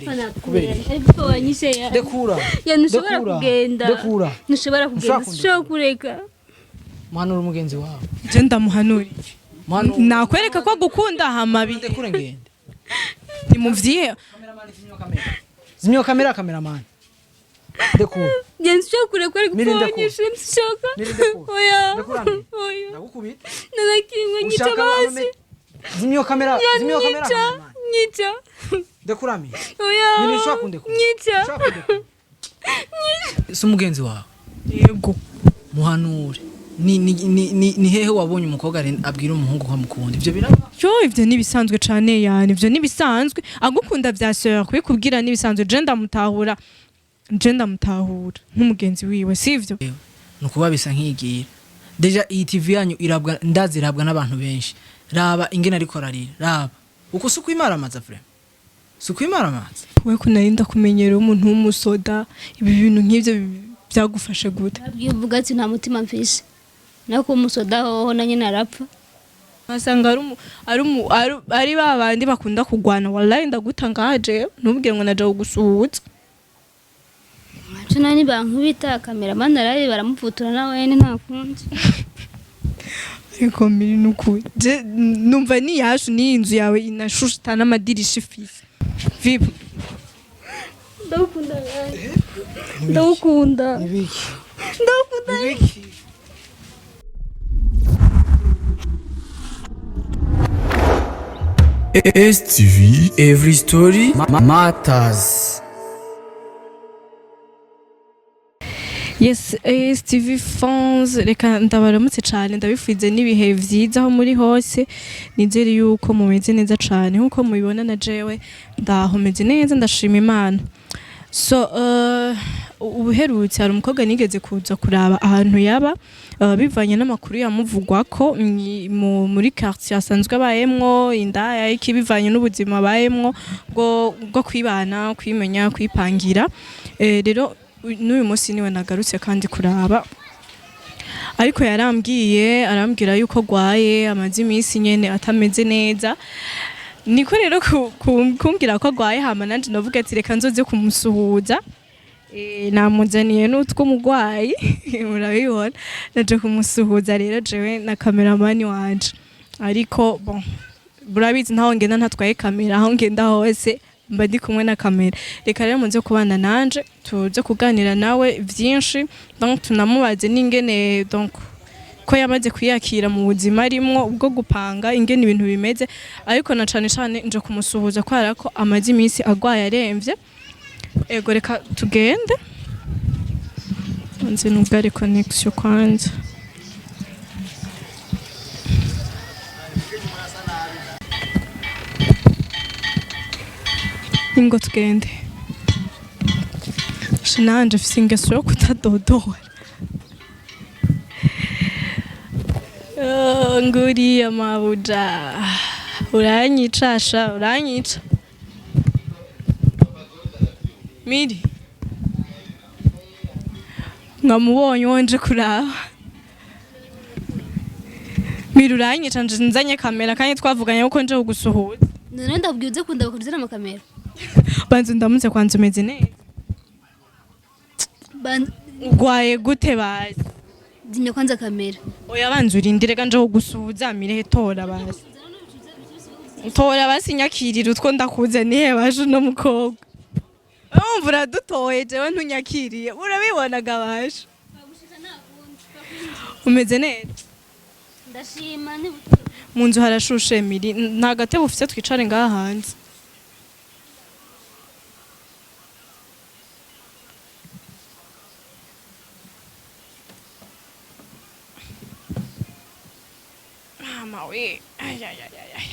Kubera ariko iki? Kubera iki? ariko wanyishe ya. Ndekura. Ya ntushobora Ndekura. kugenda. Ndekura. Ntushobora kugenda. Ntushobora Sinshobora kureka. Muhanura umugenzi wawe. Je ndamuhanura iki? Muhanura. Nakwereka ko gukunda hama Ndekure ngende. nimuvyihe. Zimya kamera, cameraman. Ndekura. Ya ntushobora kureka ariko Miri, ndekura. wanyishe ntushobora. Miri, ndekura. Oya. Ndekura, Miri. Oya. Ndagukubita. Nanakinwe nyica Ushaka basi. Zimya kamera, Ya zimya kamera. nyica. Cameraman. Nyica. Ndekura Miri. Oya. Miri, ushobora kundekura. Nyica. Ushobora kundekura. Si umugenzi wawe. Yego. Muhanure. Ni hehe wabonye umukobwa abwira umuhungu ko amukunda? Ivyo biraba? Yo ivyo nibisanzwe cane yani, ivyo nibisanzwe. Agukunda vya sœur kubikubwira nibisanzwe. Je ndamutahura. Je ndamutahura nk'umugenzi wiwe, sivyo? Ni ukuba bisa nkigira déjà iyi TV yanyu irabwa, ndazi irabwa n'abantu benshi. Raba ingene ariko ararira, raba uko si ukwimaramaza, vraiment si ukwimaramaza. We ko nari ndakumenyera umuntu w'umusoda, ibi bintu nk'ivyo byagufashe gute? Abwiye uvuga ati nta mutima mfise. Nako umusoda hoho na nyine arapfa. Wasanga ari ba bandi bakunda kugwana. Wallahi ndagutangaje, ntubwire ngo naje kugusuhuza. Nco nani bankubita cameraman arari baramuvutura nawe nta kundi. Ariko miri nukuri je numva ni yacu ni inzu yawe inashusha n'amadirisha ifise vipi? Ndagukunda. Ndagukunda. Nibiki? Ndagukunda. Nibiki? STV Every Story Matters. Yes, ASTV fans, reka ndabaramutse cyane, ndabifuze n'ibihe vyiza aho muri hose. Nizere yuko mumeze neza cyane nkuko mubibona na jewe ndaho meze neza, ndashima Imana. So ubuherutse hari umukobwa nigeze kuza kuraba ahantu yaba, bivanye n'amakuru yamuvugwako muri quartier asanzwe abayemwo, indaya iki, bivanye n'ubuzima abayemwo bwo kwibana, kwimenya, kwipangira. Rero n'uyu munsi niwe nagarutse kandi kuraba, ariko yarambwiye, arambwira yuko agwaye, amaze iminsi nyene atameze neza. Niko rero kumbwira ko agwaye, hama nanje ndavuga ati reka nzoze kumusuhuza. Namuzaniye n'utw'umugwayi, murabibona. Naje kumusuhuza rero jewe na kameramani wanje, ariko bon, murabizi ntaho ngenda ntatwaye kamera, aho ngenda hose mba ndi kumwe na kamera. Reka rero muze kubana nanje, tuze kuganira nawe vyinshi, donc tunamubaze n'ingene, donc ko yamaze kwiyakira mu buzima arimwo bwo gupanga, ingene ibintu bimeze. Ariko na cane cane nje kumusuhuza kubera ko amaze iminsi agwaye aremvye. Ego, reka tugende nzi nubwo ari connection kwanza. Ingo tugende. Nanje mfise ingeso yo kutadodora. Oh, nguriya mabuja uranyica sha, uranyica Miri. Mwamubonye wonje kuraba Miri, uranyica. Nje nzanye kamera kandi twavuganye ko nje kugusuhuza. None ndabwiye uze kundaba kuzana amakamera. Banza ndamutse kwanza, umeze neza? Ban Ugwaye gute bazi? Zimya kwanza kamera. Oya, banza urindire ga, nje kugusuhuza. Mirehe, tora basi, tora basi, nyakirira utwo ndakuzaniye baje. Uno mukobwa urumva uradutoye, jewe ntunyakiriye, urabibonaga baje. Umeze neza? Ndashima ni. Mu nzu harashushe Miri, nta gatebe ufise twicare ngaha hanze? Mama we, ay, ay, ay, ay, ay.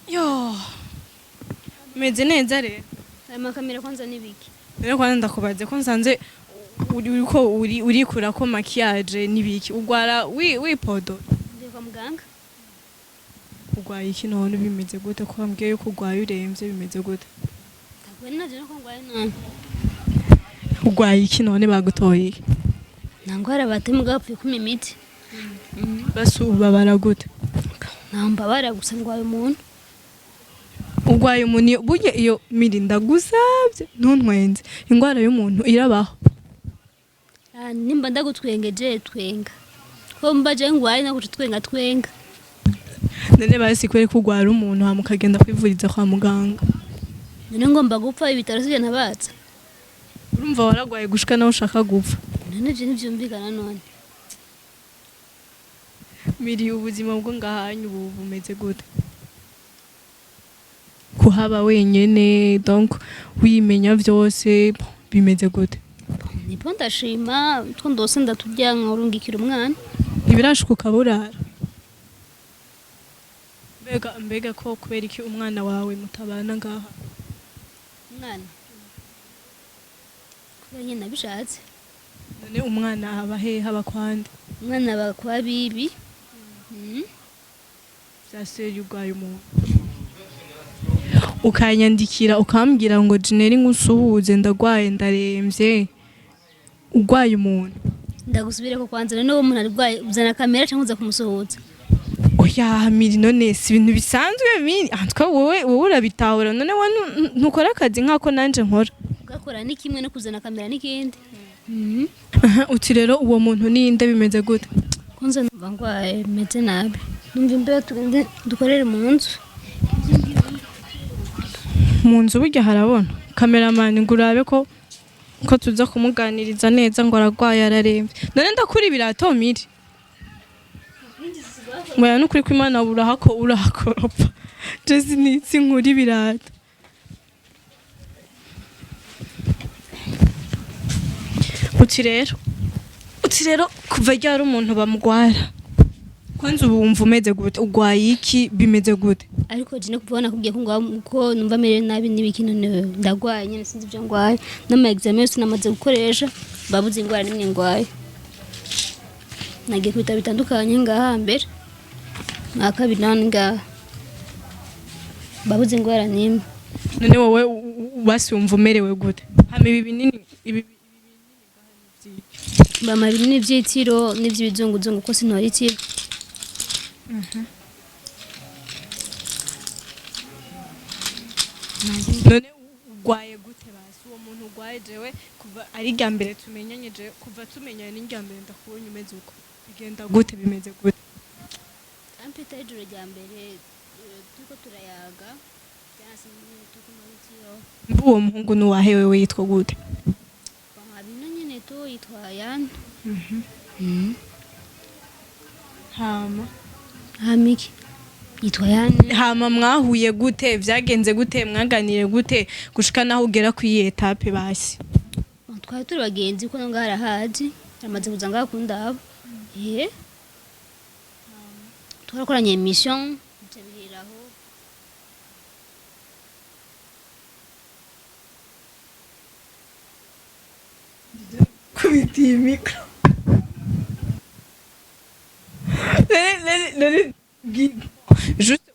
Yo, umeze neza rero? Aya makamera kwanza nibiki? Rero kwanza ndakubaze ko nsanze uriko urikura ko maquillage n'ibiki, ugwara wipodo? Ngiye kwa muganga. Ugwaye iki none? Bimeze gute ko wambwiye yuko ugwaye uremvye? Bimeze gute? Ntabwo naje no ko ngwaye none. Ugwaye iki none? Bagutoye iki? Nta ngwara bateye mugabo bapfuye kumpa imiti. Basi ubabara gute? Nta mbabara, gusa ngwaye umuntu. Urwaye umuntu burya iyo miri ndagusabye ntuntwenze, indwara y'umuntu irabaho. Ah, nimba ndagutwengeje twenga ko mba je ngwaye nakuca twenga twenga. None basi kubera ko urwara umuntu hama ukagenda kwivuriza kwa muganga? None ngomba gupfa ibitaro sivyo ntabaza? Urumva waragwaye gushika nawe ushaka gupfa. None ivyo ntivyumvikana none. Miri, ubuzima bwo ngahanyu ubu bumeze gute, kuhaba wenyene, donc wimenya vyose bimeze gute? Nipo ndashima, two ndose ndaturya nkarungikira umwana. Ntibirashuka ukaburara? Mbega ko kubera iki umwana wawe mutabana ngaha? Umwana kubera nyene nabishatse. None umwana aba hehe, haba kwande? Umwana aba kwa bibi. Vyaseri urwaye umuntu ukanyandikira ukambwira ngo Jineri nkusuhuze, ndagwaye, ndaremvye, urwaye umuntu. Ndagusubireko kwanza, none uwo muntu arwaye uzana kamera canke uza kumusuhuza? Oya Miri, none si ibintu bisanzwe Miri, twa wowe urabitahura. None wowe ntukora akazi nkako nanje nkora? Ugakora ni kimwe no kuzana kamera n'ikindi. Aha, uti rero uwo muntu ninde, bimeze gute? Kwanza numva ngwaye meze nabi, numva imbeho, tugende dukorere mu nzu. Mu nzu burya harabona. Kameramani, ngo urabe ko tuza kumuganiriza neza, ngo aragwaye, ararembye. None ndakura ibirato Miri? Moya, nukuri ko Imana urahako urahakoropa, je sinitsi nkura ibirato. Uti rero kuva ryari umuntu bamugwara? Kwanza ubu wumva umeze gute? Ugwaye iki? Bimeze gute? Ariko je kuva nakubwiye ko ngwa ko numva merewe nabi n'ibiki, none ndagwaye nyene, sinzi ibyo ngwaye, n'ama examen yose namaze gukoresha babuze ingwara nimwe ngwaye. Nagiye ku bitaro bitandukanye ngaha mbere mwa kabiri none ngaha babuze ingwara nimwe. None wowe basi wumva umerewe gute? Hama ibi binini ibi Bampa ibinini vy'itiro n'ivy'ibizunguzungu ko sintora itiro. None ugwaye gute basi uwo muntu ugwaye? Jewe kuva ari irya mbere tumenyanye, jewe kuva tumenyanye ni irya mbere ndakubonye umeze uko. Bigenda gute? Bimeze gute? Ampita ijoro rya mbere turiko turayaga byanse nyene turiko muri itiro. Mbe uwo muhungu nuwahe wewe, yitwa gute? Bampa bino nyene to yitwa Yana. Hama? Hamiki yitwa Yana. Hama mwahuye gute? Vyagenze gute? Mwaganiriye gute gushika naho ugera ku iyi étape basi? Twari turi bagenzi ko ngaha arahazi, amaze kuza ngaha kundaba, twarakoranye émission ivyo biheraho. Kubita iyi micro. None Juste.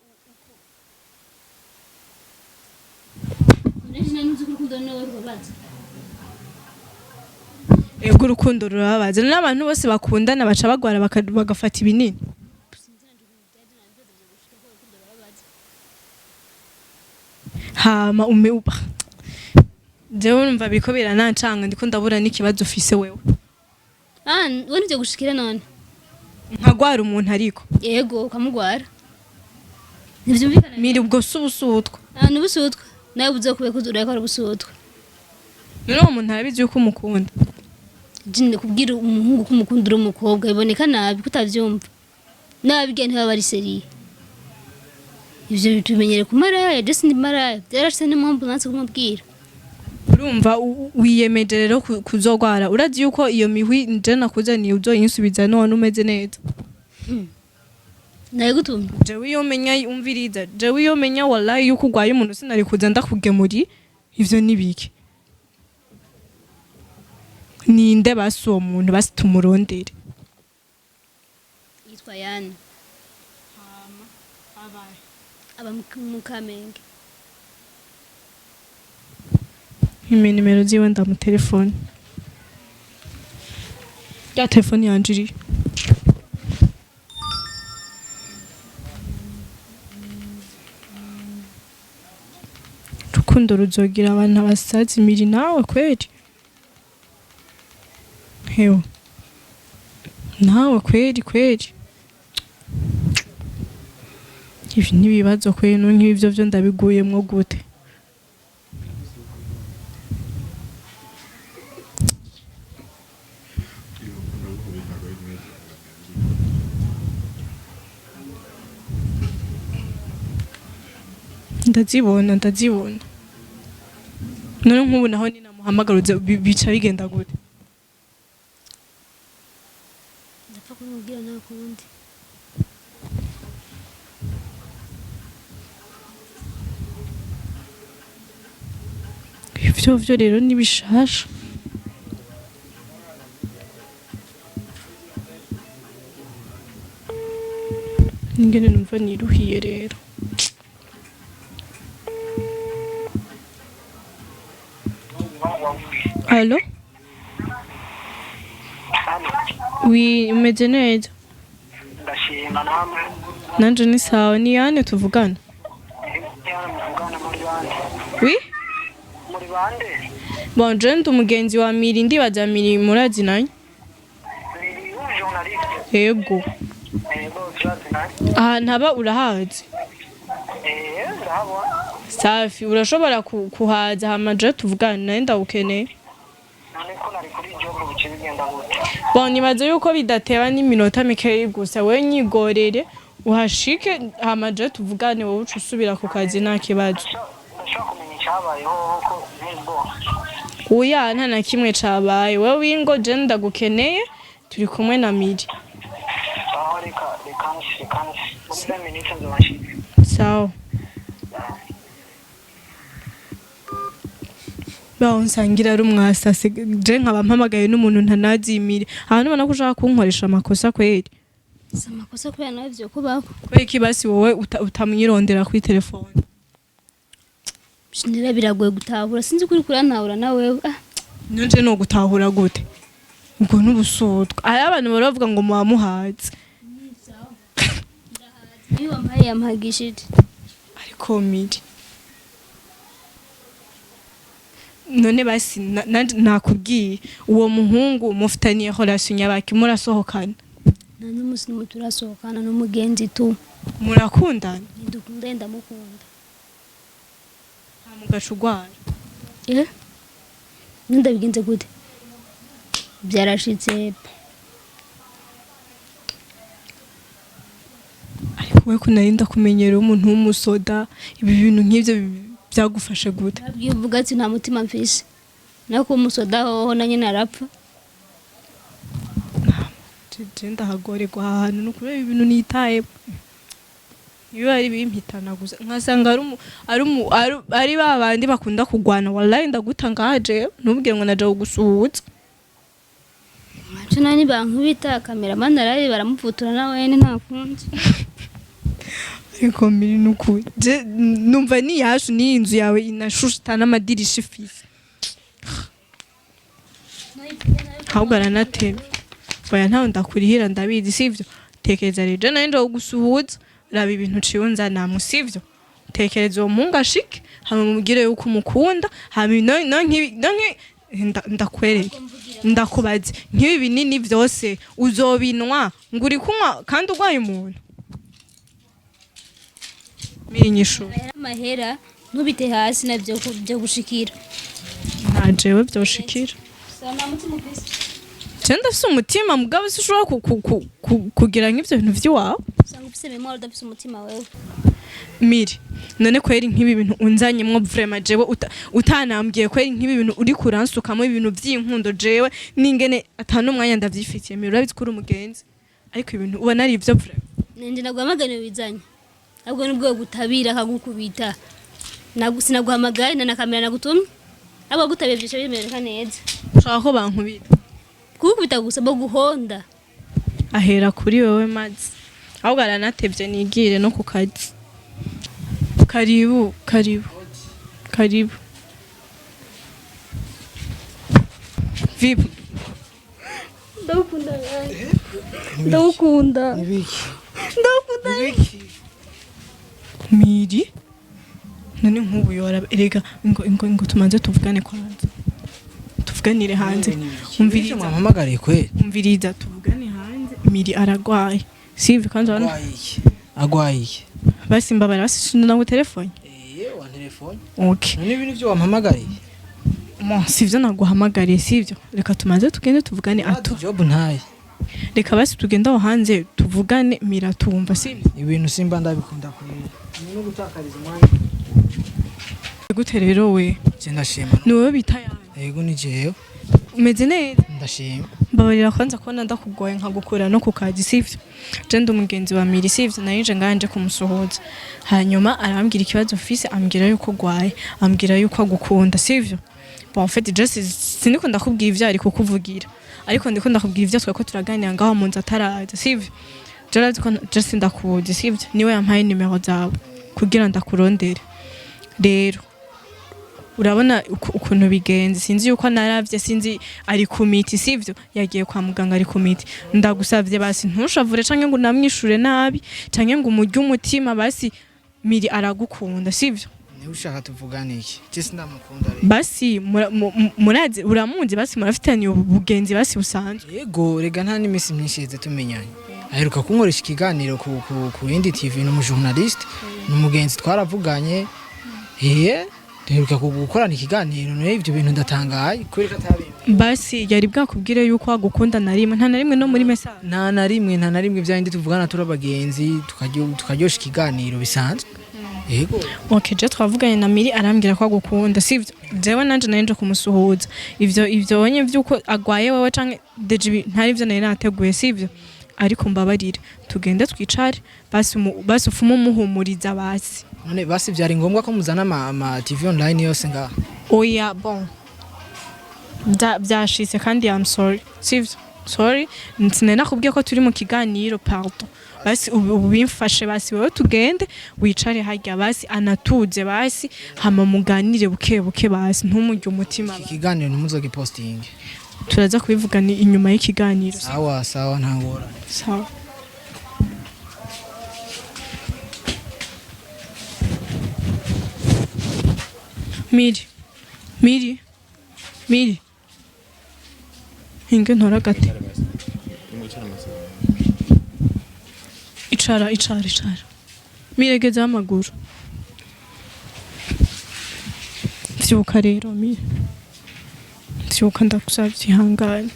None nzi ko urukundo niwe rubabaza. Ego, urukundo rurababaza. None abantu bose bakundana baca bagwara bagafata ibinini? Hama ume uba jewe numva biriko biranancanga, ndiko ndabura n'ikibazo ufise wewe. Ah, we nivyo gushikira none? Nkagwara umuntu ariko? Yego, ukamugwara ntivyumvikana. Miri, ubwo si ubusutwa? Ah, ni ubusutwa, nawe buzokube urako ari ubusutwa. None uwo muntu arabizi yuko umukunda? Jinde kubwira umuhungu ko umukunda uri umukobwa biboneka nabi, kutavyumva nabi ntibaba bari sérieux. Ivyo tumenyere ku maraya, je sindi maraya, byarashitse n'impamvu nanse kumubwira. Urumva wiyemeje rero kuzogwara. Urazi yuko iyo mihwi nje nakuzaniye uzoyinsubiza none umeze neza? Nayigutumye? Jewe iyo menya, umviriza, jewe iyo menya wallahi yuko urwaye umuntu sinari kuza ndakugemuri. Ivyo ni biki? Ninde basi uwo muntu? Basi tumurondere. Yitwa Yani. Aba mu Kamenge. Ime nimero ziwe ndamutelefone. Ya telefone yanje iriyo? Urukundo ruzogira abantu abasazi. Miri, nawe kweri, hewe nawe kweri kweri, ibi n'ibibazo kweri. No nk'ibyo byo ndabiguyemwo gute? Ndazibona, ndazibona. None nk'ubu naho ninamuhamagaruze bica bigenda gute? Ndapfa kumubwira, nta kundi. Ivyo vyo rero ni bishasha. Ingene numva niruhiye rero. Allo? Oui, umeze neza? Ndashima, namwe? Nanje ni sawa. Ni yane tuvugana? Yana muvugana, muri bande? Oui. Muri bande? Bon, je ndi umugenzi wa Miri, ndibaza Miri murazi naye. Ni journaliste? Yego. Yego, turazi naye. Ahantu aba urahazi? Eh, ndahabona. Safi, urashobora kuhaza hama je tuvugane naye, ndawukeneye. None ko nari kuri job, bice bigenda gute? Bon, nibaza yuko bidateba, n'iminota mikeyi gusa. Wewe nyigorere uhashike, hama je tuvugane, wowe uca usubira ku kazi, nta kibazo. Ndashobora kumenya icyabayeho ko ntibwo? Oya, nta na kimwe cabaye. Wewe wingo, je ndagukeneye, turi kumwe na Miri. Aho reka reka nsi reka nsi muri 20 minutes nzoba nshitse. Sawa. Baho nsangira ari umwasase, je nkaba mpamagaye n'umuntu ntanazimire ahantu, ubona ko ushaka kunkoresha amakosa kweri. Si amakosa, kubera nawe vyo kubaho. Kubera iki basi wowe utamwirondera kuri telefone? Shinira, biragoye gutahura, sinzi kuri kurantahura na wewe, ah. Nanje no gutahura gute? Ubwo n'ubusutwa, hari abantu bari bavuga ngo muba muhaze. Iyo wampaye yampagishije. Ariko Miri, none basi nakubwiye, uwo muhungu mufitaniye relation nyabaki? Murasohokana? Nta n'umunsi n'umwe turasohokana, n'umugenzi tu. Murakundana? Ntidukunda, ndamukunda. Mugaca ugwara? Eh, ndabigenze gute? Byarashitse. Ariko we ko nari ndakumenyera umuntu w'umusoda, ibi bintu nk'ibyo byagufashe gute? Nabwiye uvuga ati nta mutima mfise, nako umusoda hoho na nyine arapfa. Je ndahagorerwa aha hantu, ni ukubera ibintu nitaye iyo ari bimpitana gusa, nkasanga ari ba bandi bakunda kugwana. Wallahi ndaguta ngaha jewe, ntubwire ngo naje kugusuhuza. Nco nani bankubita, kameramani araye baramuvutura, na wene nta kundi. Ariko Miri, nukuri je numva niyashu n'iyi nzu yawe inashusha n'amadirisha ifise, ahubwo aranatema. Oya, ntawe ndakurihira, ndabizi, sivyo? Tekereza rero, je nari nje kugusuhuza, raba ibintu uciye unzanamwe, sivyo? Tekereza uwo muhungu ashike, hama mubwire yuko umukunda, hama no nk'ibi no ndakwereke, ndakubaze, nk'ibi binini vyose uzobinwa ngo uri kunywa kandi urwaye umuntu? Miri, nyishura. Amahera ntubite hasi navyo byo gushikira. Nta jewe vyoshikira. Nta mutima ufise. Je ndafise umutima, mugabo sinshobora kugira nk'ivyo bintu vy'iwawe. Usanga ufise mémoire, udafise umutima wewe. Miri, none kweri nk'ibi bintu unzanyemwo, vraiment jewe utanambwiye kweri, nk'ibi bintu uri kuransukamo, ibintu vy'inkundo, jewe ningene atanu umwanya ndavyifitiye. Miri, urabizi ko uri umugenzi, ariko ibintu ubona ari ivyo vraiment? Nanje naguhamagaye bizanye, ahubwo nubwo gutabira akagukubita. Sinaguhamagaye na kamera nagutumye, ahubwo gutabiye vyose bimereka neza. Ushaka ko bankubita? Kugukubita gusa, bo guhonda. Ahera kuri wewe mazi, ahubwo aranatevye, nigire no ku kazi. Karibu, karibu, karibu. Vipi? Ndagukunda, ndagukunda. Nibiki? Ndagukunda. Nibiki? Miri, None nk'ubu yora, erega ngo tumanze tuvugane kwanza, tuvuganire hanze. Umviriza, Umviriza. Mwampamagariye kweli? Umviriza, tuvugane hanze. Miri aragwaye, sivyo? Kandi urabona. Agwaye iki? Agwaye iki? Basi mbabara, basi nawe telefone. Eh, wa telefone. Okay. None ibi nivyo wampamagariye? Mo sivyo naguhamagariye, sivyo. Reka tumanze tugende tuvugane ato. Job ntaye. Reka basi tugende aho hanze tuvugane, miratumva, sivyo? Ibintu simba ndabikunda kweli. Ni no gutakariza umwanya. Gute rero we? Je ndashima. Ni wowe bita yawe? Yego, ni jewe. Umeze neza? Ndashima. Mbabarira kwanza kubona ndakugoye nkagukura no ku kazi, sivyo? Je ndi umugenzi wa Miri, sivyo? Nari nganje kumusuhuza, hanyuma arambwira ikibazo mfise, ambwira yuko ugwaye, ambwira yuko agukunda, sivyo? Bon, en fait, je siniko ndakubwira ivyo ari kukuvugira, ariko ndiko ndakubwira ivyo tweko turaganira ngaho mu nzu ataraza, sivyo? Je urazi ko je sindakuzi, sivyo? Niwe yampaye nimero zawe kugira ndakurondere. Rero urabona ukuntu bigenze, sinzi yuko naravye, sinzi ari ku miti, sivyo? Yagiye kwa muganga, ari ku miti. Ndagusavye basi ntushavure canke ngo unamwishure nabi canke ngo umurye umutima. Basi Miri aragukunda, sivyo? Niba ushaka tuvugane iki? Je sindamukunda rero. Basi murazi, uramuzi, basi murafitaniye ubugenzi basi busanzwe. Yego, rega nta n'iminsi myinshi iheze tumenyanye. Aheruka kunkoresha ikiganiro ku yindi TV, ni umujournaliste, ni umugenzi, twaravuganye. Iye, duheruka gukorana ikiganiro. Nawe ibyo bintu ndatangaye kubera ko atabimbwiye. Basi yari bwakubwire yuko agukunda na rimwe? Nta na rimwe, no muri message? Nta na rimwe, nta na rimwe. Bya bindi tuvugana turi abagenzi, tukaryosha ikiganiro bisanzwe. Yego. Okay, je twavuganye na Miri, arambwira ko agukunda, sivyo? Jewe nanje nari nje kumusuhuza. Ivyo onye vyuko agwaye wewe canke déjà ibi ntari ivyo nari nateguye, sivyo? Ariko mbabarire tugende twicare basi, basi ufume umuhumuriza basi. None basi byari ngombwa ko muzana ama TV online yose ngaha? Oya, bon, byashitse kandi I'm sorry, sivyo? Sorry, sinari nakubwiye ko turi mu kiganiro, pardon. Basi ubu bimfashe, basi wewe tugende wicare harya, basi anatuze, basi hama muganire buke buke, basi ntumurye umutima. Iki kiganiro ntimuzogipostinge. Turaza kubivugana inyuma y'ikiganiro. Sawa sawa, nta ngorane. Sawa. Miri, Miri, Miri, hinge ntora agati. Icara, icara, icara. Miri, gezaho amaguru. Vyuka rero Miri, vyuka, ndagusavye, ihangane.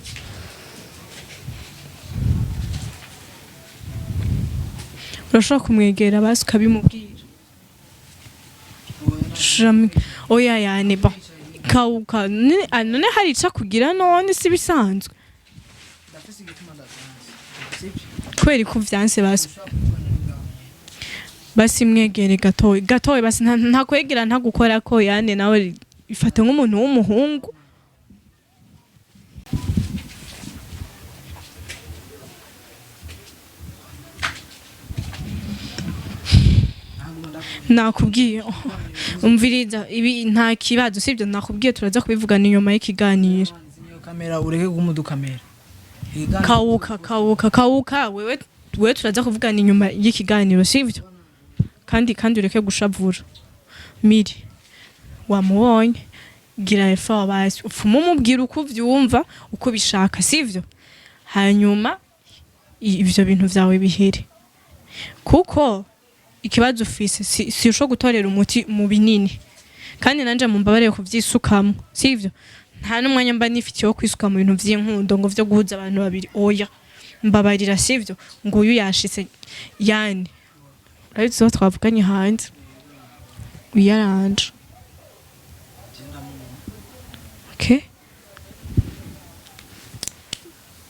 Urashobora kumwegera basi ukabimubwira. Oya yani, bon, kawuka none none hari ico kugira none si bisanzwe kubera ko vyanse. Basi basi mwegere gatoyi gatoyi basi, ntakwegera, ntagukora ko yani, nawe ifate nk'umuntu w'umuhungu. Nakubwiye, umviriza, ibi nta kibazo, sibyo? Nakubwiye turaza kubivugana inyuma y'ikiganiro. Iyo kamera ureke kumudukamera. Kawuka, kawuka, kawuka wewe. Wewe turaza kuvugana inyuma y'ikiganiro, sivyo? Kandi ureke gushavura. Miri wamubonye, gira effort basi upfume umubwira uko uvyumva, uko ubishaka, sivyo? Hanyuma ivyo bintu vyawe bihere, kuko ikibazo ufise si usho gutorera umuti mu binini. Kandi nanje mumbabarire kuvyisukamwo, sivyo? Nta n'umwanya mba nifitiye wo kwisuka mu bintu vy'inkundo ngo vyo guhuza abantu babiri. Oya, mbabarira, sivyo? Nguyu yashitse yani, urabizi uwo twavuganye hanze wiyaranje. Okay.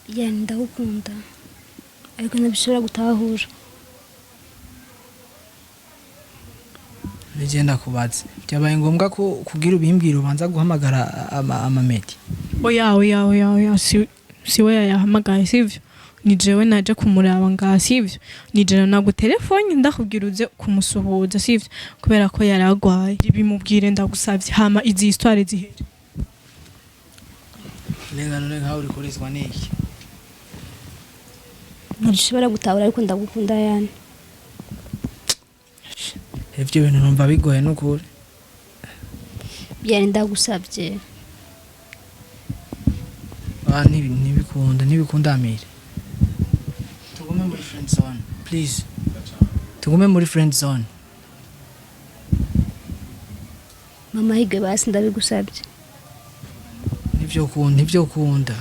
Yani ndagukunda, ariko ntabishobora gutahura. Nigenda kubaza, byabaye ngombwa ko kugira ubimbwira ubanza guhamagara amamedi? Oya, oya, oya, oya, si we yahamagaye, sivyo? Ni jewe naje kumuraba ngaha, sivyo? Ni jewe nagutelefone ndakubwira uze kumusuhuza, sivyo? Kubera ko yari agwaye. Bimubwire ndagusavye, hama izi histoire zihere. Nenga none nkaho uri kurizwa n'iki? Ntabishobora gutahura, ariko ndagukunda yani. Ivyo bintu numva bigoye n'ukuri. Byari ndagusabye. Ah, ntibikunda, ntibikunda Amire. Tugume muri friend zone, please, tugume muri friend zone. Mama hige basi, ndabigusabye. Nivyo kunda, nivyo kunda.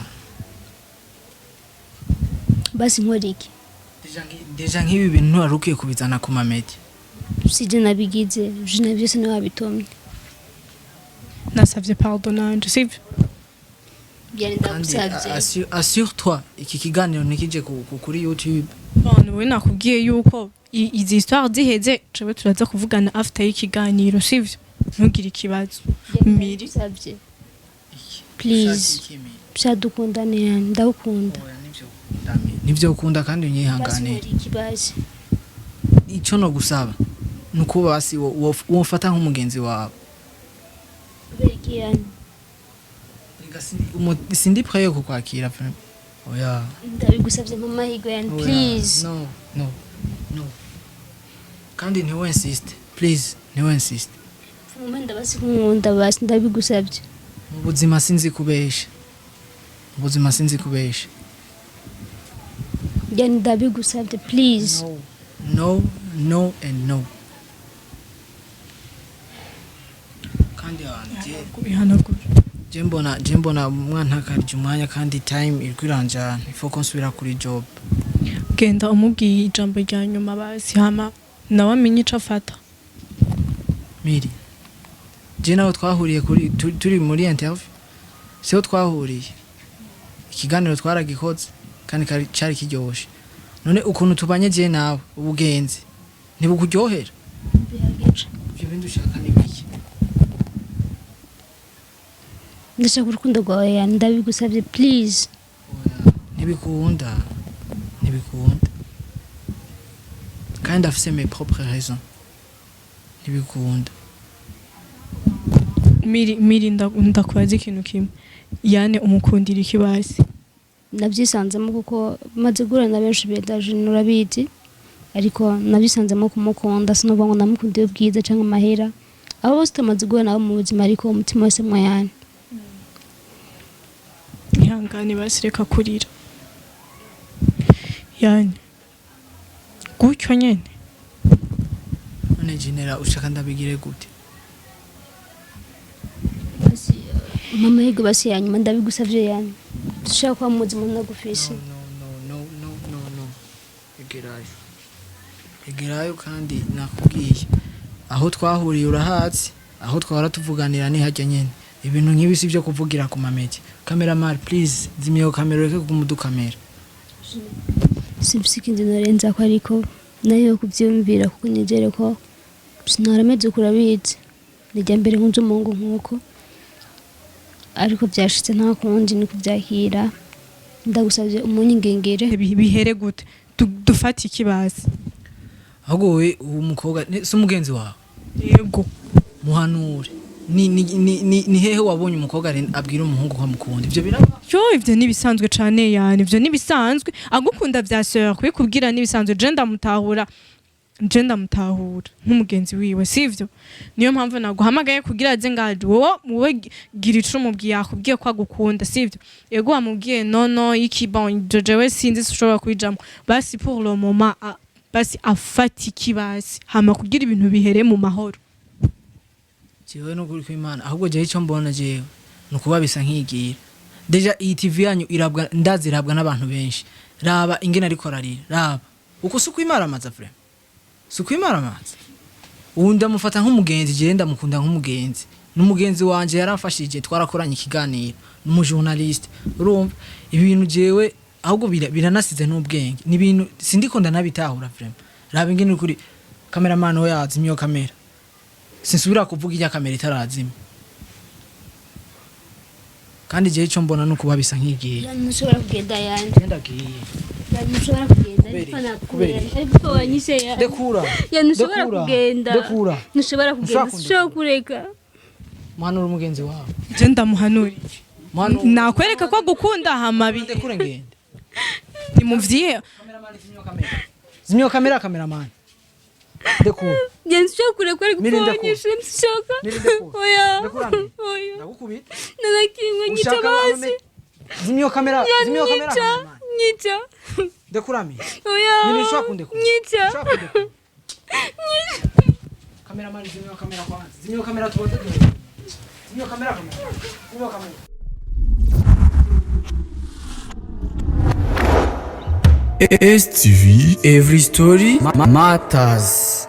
Basi nkora iki? Déjà nk'ibi bintu ntiwari ukwiye kubizana ku ma médias. Sije nabigize jina, byose niwe wabitumye. Nasavye pardon nanje, sivyo? Byari Kandi ndagusabye. Assure-toi, iki kiganiro ntikije kuri YouTube. Bon, we nakubwiye yuko izi histoire ziheze jewe turaza kuvugana after y'ikiganiro, sivyo? Ntugire ikibazo, Miri. Ndagusabye, please, byadukundane, yani ndagukunda. Oya, nivyo ukunda, Amire. Nivyo ukunda kandi Basi unyihanganire. nkora iki basi? Icyo no gusaba ni uko basi wofata nk'umugenzi wawe. Kubera iki yani? Rega sindi prêt yo kukwakira vraiment. Oya. Ndabigusabye, mama hige yani. Oya. Please. No, no, no, kandi ntiwe insiste, please, ntiwe insiste. Mama, ndabasi kunkunda basi, ndabigusabye. Mu buzima sinzi kubesha, mu buzima sinzi kubesha. Yani ndabigusabye, please. No, no, no and no. Kandi je Kubihanagura. je mbona umwana akarya umwanya kandi time iriko iranjana, il faut ko nsubira kuri job. Genda umubwiye ijambo rya nyuma basi, hama nawe amenye ico afata. Miri, je nawe twahuriye kuri turi muri interview, siho twahuriye, ikiganiro twaragikoze kandi cari kiryoshe. None ukuntu tubanye je nawe, ubugenzi ntibukuryohera? Bihagije. Ivyo bindi ushaka ni biki? Ndashaka urukundo rwawe yani, ndabigusabye, please. Oya, ntibikunda, ntibikunda, kandi ndafise mes propres raisons, ntibikunda. Miri, Miri, ndakubaza ikintu kimwe, yani umukundira iki basi? Nabyisanzemo kuko maze guhura na benshi bedaje, urabizi, ariko nabyisanzemo kumukunda. Sinovuga ngo namukundiye ubwiza cyangwa amahera, abo bose tumaze guhura nabo mu buzima, ariko umutima wese mwayane. Ihangane basi, reka kurira, yani gutyo nyene. None genera ushaka ndabigire gute? Basi mama yego, basi ya nyuma, ndabigusavye yani, dushaka kuba mu buzima nagufise. No, no, no, no, no, no, egerayo, egerayo. Kandi nakubwiye aho twahuriye urahatsi, aho twahora tuvuganira ni hajya nyene. Ibintu nk'ibi si byo kuvugira ku ma médias. Cameraman, please, zimya iyo kamera, ureke kumudukamera. Simfise ikindi norenza ko, ariko nayo kuvyiyumvira kuko nizere ko sinarameze, kurabizi nijya mbere nkunze umuhungu nkuko, ariko byashitse, nta kundi, ni kubyakira. Ndagusabye umunyingengere. Bihere gute? Dufate iki basi? Ahubwo wowe, uwo mukobwa si umugenzi wawe? Yego. Muhanure. Ni hehe wabonye umukobwa abwira umuhungu ko amukunda? Ivyo biraba? Yo, ivyo nibisanzwe cane, yani ivyo nibisanzwe. Agukunda vya sœur, kubikubwira nibisanzwe. Je ndamutahura, je ndamutahura nk'umugenzi wiwe, sivyo? Niyo mpamvu naguhamagaye kugira aze ngaje. Wowe gira ico umubwiye. Yakubwiye ko agukunda, sivyo? Yego, wamubwiye nono iki? Bon, jewe sinzi, sinshobora kubijamwo. Basi pour le moment basi afata iki basi, hama kugira ibintu bihere mu mahoro. Jewe no kuri kw'Imana, ahubwo jewe icyo mbona jewe ni ukuba bisa nkigira. Déjà iyi TV yanyu irabwa, ndazi irabwa n'abantu benshi. Raba ingene ariko ararira, raba uko si ukwimaramaza, vraiment si ukwimaramaza. Ubu ndamufata nk'umugenzi, jewe ndamukunda nk'umugenzi, n'umugenzi wanje yaramfashije, twarakoranye ikiganiro, n'umujournaliste. Urumva ibintu jewe ahubwo biranasize n'ubwenge, ni ibintu sindiko ndanabitahura vraiment. Raba ingene uri kuri cameraman, we yazimye iyo kamera, sinsubira kuvuga ijya kamera itarazima. Kandi jewe icyo mbona ni ukuba bisa nk'igihe. Yani ntushobora kugenda yani. Ndagiye. Yani ntushobora kugenda. Kubera Ariko iki? nakubera. Kubera iki? Ariko wanyishe yani. Ndekura. Yani ntushobora Ndekura. kugenda. Ndekura. Ntushobora kugenda. Ntushobora. Sinshobora kureka. Muhanura umugenzi wawe. Je ndamuhanura? Muhanura. Nakwereka ko agukunda, hama Ndekure ngende. Nimuvyihe. Zimya kamera, cameraman. Ndekura. Nshaka kurekura Miri, ndekura. gupfonyesha nshaka. Miri, ndekura. Oya. Ndekura, Miri. Oya. Ndagukubita. Nanakinwe nyica Ushaka basi. zimya iyo kamera, zimya iyo kamera. Nyica. Cameraman. Nyica. Ndekura Miri. Oya. Miri, ushaka kundekura? Nyica. Ushaka kundekura? Cameraman, zimya iyo kamera kwanza. Zimya iyo kamera tubanze duhere. Zimya iyo kamera, cameraman. Zimya iyo kamera. STV Every Story Matters.